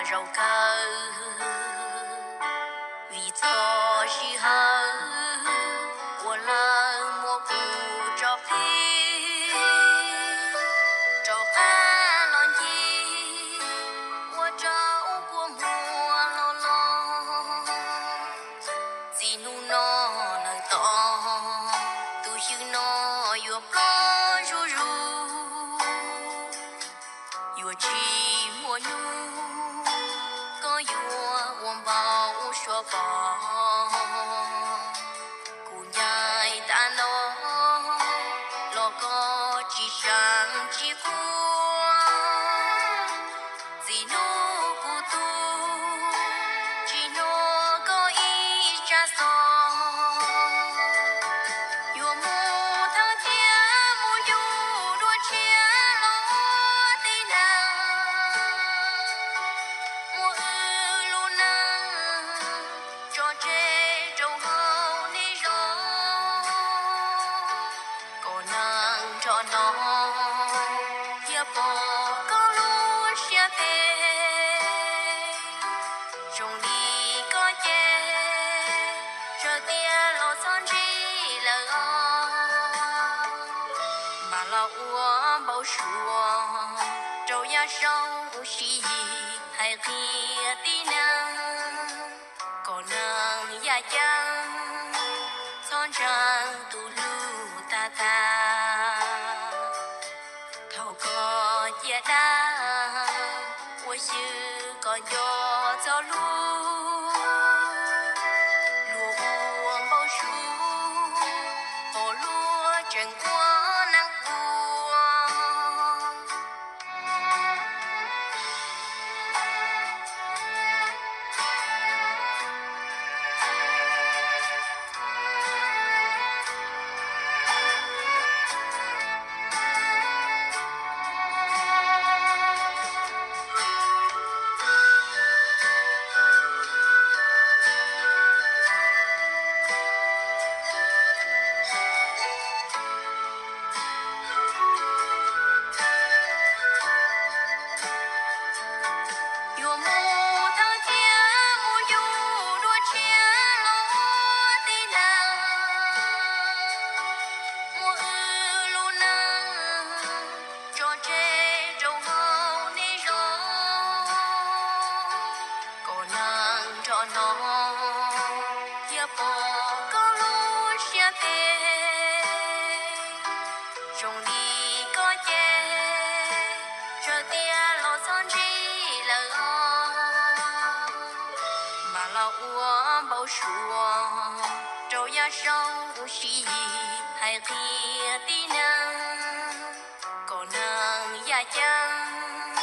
zaum kawg, vim txoj sij hawm uas lawv muab kuv tso phem, rov qab los ncig ua rau kua muag los los. Txij hnub no lawm tod, tus xyw no yuav ploj zuj zus, yuav tsis muaj hnub koj yuav ua npau suav pom. Kuv ncaim tas no los koj tsis sab tsis quaj. Txij hnub kuv tuag tsis hnov koj ib tsab xov. Yuav mus thawj thiab mus yug dua tshiab los ua tib neeg, muab wb lub neej tso tseg rau hauv nej zos. Kom neeg nrog no thiaj pom koj lub siab phem. Zoo li koj ces tsawg tiam los txhob ntsib lawm os. Mam los ua npau suav rau yav saum sib yig hais qhia tib neeg, kom neeg yaj ceeb txhob ntseeg tus hlub tag tag. Thaum koj ciaj dab ua xyw kom nco txoj hlub, luag ua npau suav, pom luag tseem ua neeg ua. Yuav mus thawj thiab mus yug dua tshiab los ua tib neeg, muab wb lub neej tso tseg rau hauv nej zos. Kom neeg nrog no thiaj pom koj lub siab phem. Zoo li koj ces tsawg tiam los txhob ntsib lawm os. Mam los ua npau suav rau yav saum sib yig hais qhia tib neeg, kom neeg yaj ceeb